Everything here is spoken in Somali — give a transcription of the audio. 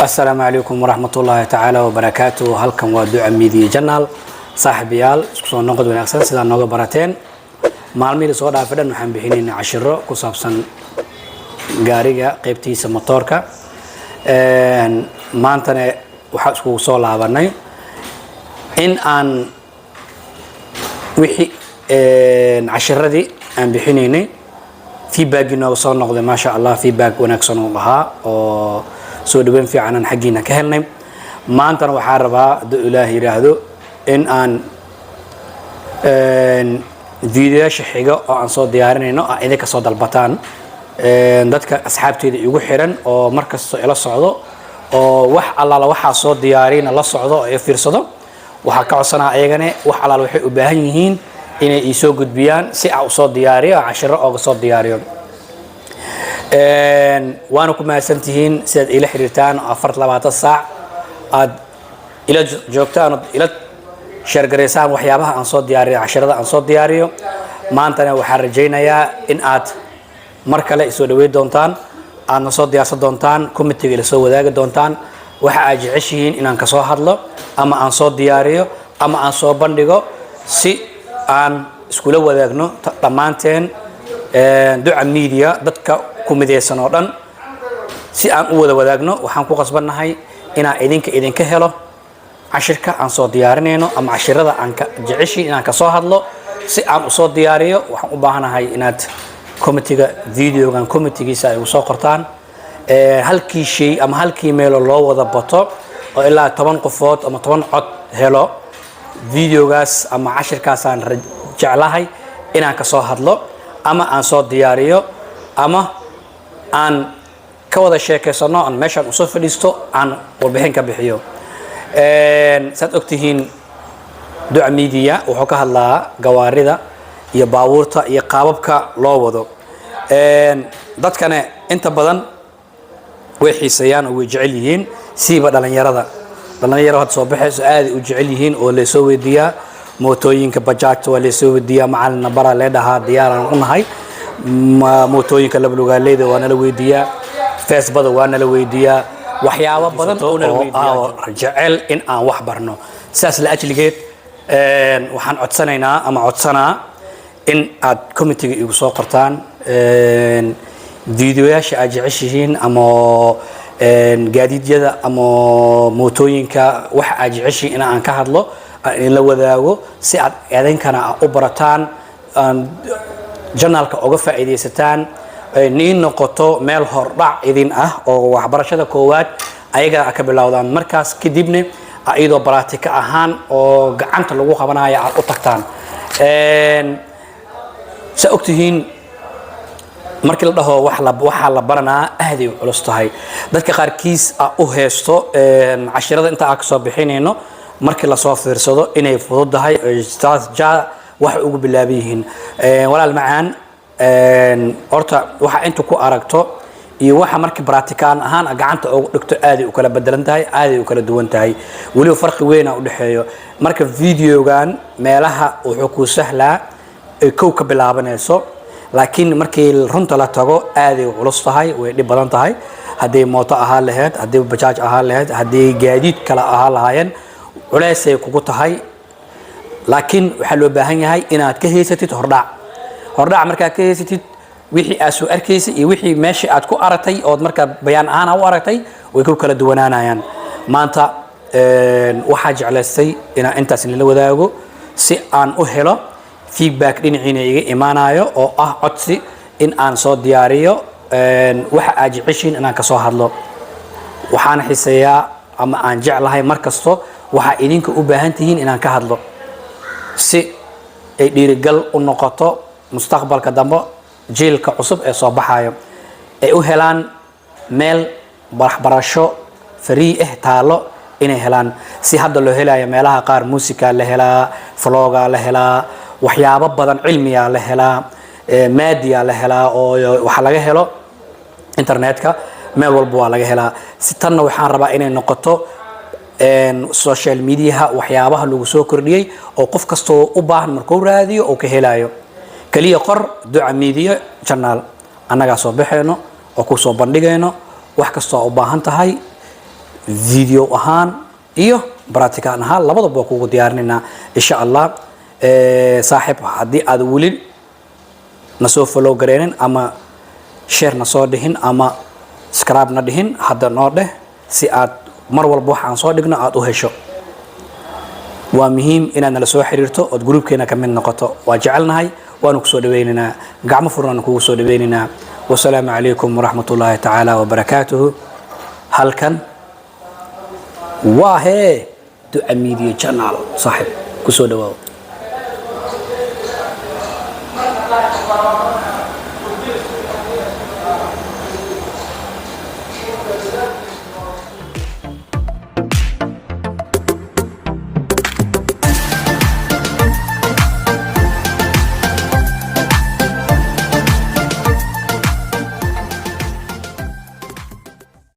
Asalaamu calaykum waraxmatullaahi tacaala wabarakaatu. Halkan waa Duca Media Channel. Saaxiibayaal, isku soo noqod wanaagsan. Sidaa nooga barateen, maalmihii soo dhaafay dhan waxaan bixinaynaa cashiro ku saabsan gaariga qeybtiisa motoorka. Maantana waxaa iskugu soo laabanay in aan wixii cashiradii aan bixinaynay feedbackii nooga soo noqday. Maasha Allah, feedback wanaagsan uu ahaa oo soo dhaweyn fiicanan xaggiina ka helnay. Maantana waxaa rabaa, hadduu Ilaah yidhaahdo, in aan videoyaasha xiga oo aan soo diyaarinayno aa idinka soo dalbataan, dadka asxaabteeda igu xiran oo mar kasta ila socdo oo wax allaala waxaa soo diyaariyna la socdo oo i fiirsado. Waxaa ka codsanaa ayagane wax allaala waxay u baahan yihiin inay iisoo gudbiyaan si aan usoo diyaariyo, cashiro ooga soo diyaariyo. Waana ku mahadsantihiin sidaad ila xiriirtaan oo 24 saac aad ila joogtaan ood ila share garaysaan waxyaabaha aan soo diyaariyo, cashirada aan soo diyaariyo. Maantana waxaan rajaynayaa in aad mar kale isoo dhaweyn doontaan, aadna soo diyaarsan doontaan, commentiga ila soo wadaagi doontaan waxa aad jeceshihiin inaan kasoo hadlo ama aan soo diyaariyo ama aan soo bandhigo, si aan iskula wadaagno dhammaanteen Duca Media dadka ku midaysan oo dhan, si aan u wada wadaagno. Waxaan ku qasbannahay inaan idinka idinka helo cashirka aan soo diyaarinayno ama cashirada aan ka jeceshiin inaan kasoo hadlo, si aan usoo diyaariyo. Waxaan u baahanahay inaad commentiga videogan commentigiisa ay ugu soo qortaan halkii shay ama halkii meelo loo wada bato oo ilaa 10 qofood ama 10 cod helo videogaas ama cashirkaasaan jeclahay inaan kasoo hadlo ama aan soo diyaariyo ama aan ka wada sheekaysano, aan meeshaan usoo fadhiisto, aan warbixin ka bixiyo. Saad ogtihiin, Duca Media wuxuu ka hadlaa gawaarida iyo baabuurta iyo qaababka loo wado. Dadkane inta badan way xiiseeyaan oo way jecel yihiin, siiba dhalinyarada. Dhalinyaro hadda soo baxayso aaday u jecel yihiin oo laysoo weydiiyaa mootooyinka bajaajta, waa laysoo weydiiyaa, "Macalina baraa," lee dhahaa. Diyaaraan u nahay. Mootooyinka labalugaaleyda waa nala weydiiyaa, Vespada waa nala weydiiyaa, waxyaabo badan oo nala weydiiyaa, jecel in aan wax barno. Sidaas la ajligeed waxaan codsanaynaa ama codsanaa in aad commentiga igu soo qortaan videoyaasha aad jeceshihiin ama gaadiidyada ama mootooyinka, waxa aad jeceshihiin in aan ka hadlo, aan idinla wadaago, si aad idinkana u barataan, aan channelka uga faa'iidaysataan, niin noqoto meel hordhac idin ah oo waxbarashada koowaad ayaga ka bilowdaan. Markaas kadibna iyadoo practical ahaan oo gacanta lagu qabanayo aad u tagtaan. Saa ogtihiin, markii la dhaho waxaa la baranaa, aaday u culus tahay. Dadka qaarkiis a u heesto cashirada inta aan kasoo bixinayno markii lasoo fiirsado inay fududahay, saas ja waxay ugu bilaaban yihiin. Walaal macaan, horta waxa inta ku aragto iyo waxa markii practical ahaan gacanta ugu dhigto aaday u kala bedelan tahay, aaday u kala duwan tahay, weliba farqi weyna u dhexeeyo. Marka videogan meelaha wuxuu kuu sahlaa ay kow ka bilaabanayso, laakiin markii runta la tago aaday u culus tahay, way dhib badan tahay. Hadday mooto ahaan lahayd, haddii bajaaj ahaan lahayd, haddii gaadiid kale ahaan lahaayeen, culeysay kugu tahay. Laakiin waxaa loo baahan yahay inaad ka haysatid hordhac. Hordhac markaad ka haysatid, wixii aad soo arkaysay iyo wixii meeshii aad ku aragtay ood markaa bayaan ahaan u aragtay way ku kala duwanaanayaan. Maanta waxaa jeclaystay inaan intaas nila wadaago si aan u helo feedback dhinaciina iga imaanayo oo ah codsi in aan soo diyaariyo waxa aad jeceshiin inaan kasoo hadlo. Waxaana xiiseeyaa ama aan jeclahay mar kasto waxaa idinka u baahan tihiin inaan ka hadlo, si ay dhiirigal u noqoto mustaqbalka dambe, jiilka cusub ee soo baxayo ay u helaan meel waxbarasho free ah taalo inay helaan. Si hadda loo helayo meelaha qaar, muusica la helaa, vloga la helaa, waxyaabo badan, cilmiyaa la helaa, maadiya la helaa, oo waxa laga helo internetka meel walba waa laga helaa. Si tanna waxaan rabaa inay noqoto social mediaha waxyaabaha lagu soo kordhiyey oo qof kastoo u baahan markuu raadiyo oo ka helayo. Keliya qor Duca Media Channel, annagaa soo baxayno oo ku soo bandhigayno wax kastoo u baahan tahay. Video ahaan iyo practical ahaan labadaba waa kugu diyaarinaynaa, insha Allah. Saaxiib, haddii aad weli na soo follow gareenin ama share na soo dhihin ama subscribe na dhihin, hadda noo dheh si aad mar walba wax aan soo dhigno aad u hesho. Waa muhiim inaad nala soo xiriirto ood groupkeena ka mid noqoto. Waa jecelnahay, waanu kusoo dhawaynaynaa, gacmo furnaanu kugu soo dhawaynaynaa. Wasalaamu calaykum waraxmat ullaahi tacaala wabarakaatuhu. Halkan waa hee Duca Media Channel. Saaxiib, kusoo dhawaaw.